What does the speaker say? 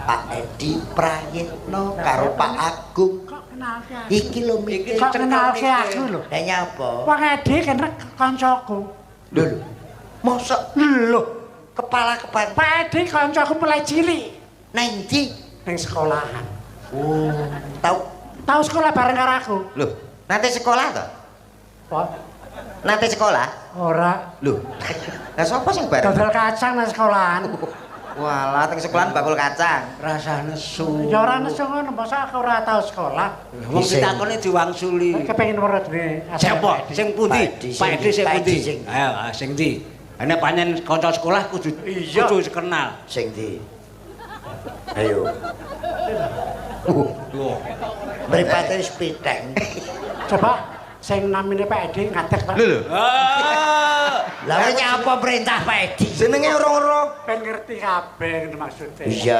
Pak Edi Prayitno karo Pak Agung. Kok kenalke aku? Iki lho mikir. Kok kenalke aku lho? Lah nyapa? Wong Edi kena kancaku. Lho lho. Mosok Lho, kepala kepan Pak Edi kancaku mulai cilik nang ndi? Ning sekolahan. Oh, tau Tau sekolah bareng karo aku. Lho, nate sekolah to? Apa? Nate sekolah? Ora. Lho. Lah sapa sing bareng? Dodol kacang nang sekolahan. Walah, teng sekolahan bakul kacang. Rasah nesu. Ya ora nesu ngono, masa aku ora tau sekolah. Wong ditakoni diwangsuli. Kepengin weruh dhewe. Siapa? Sing pundi? Pak Edi Pak Edi sing Pak pundi? Edi sing- Ayo, ah, sing ndi? Nek pancen kanca sekolah kudu Iya. kudu kenal. Sing ndi? Ayo. Lho. Mripate wis piteng. Coba sing namine Pak Edi ngadeg, Pak. Lho lho. Ah. Lah nyapa perintah Pak Edi? Jenenge ora-ora. Ben ngerti kabeh ngono maksude. Iya.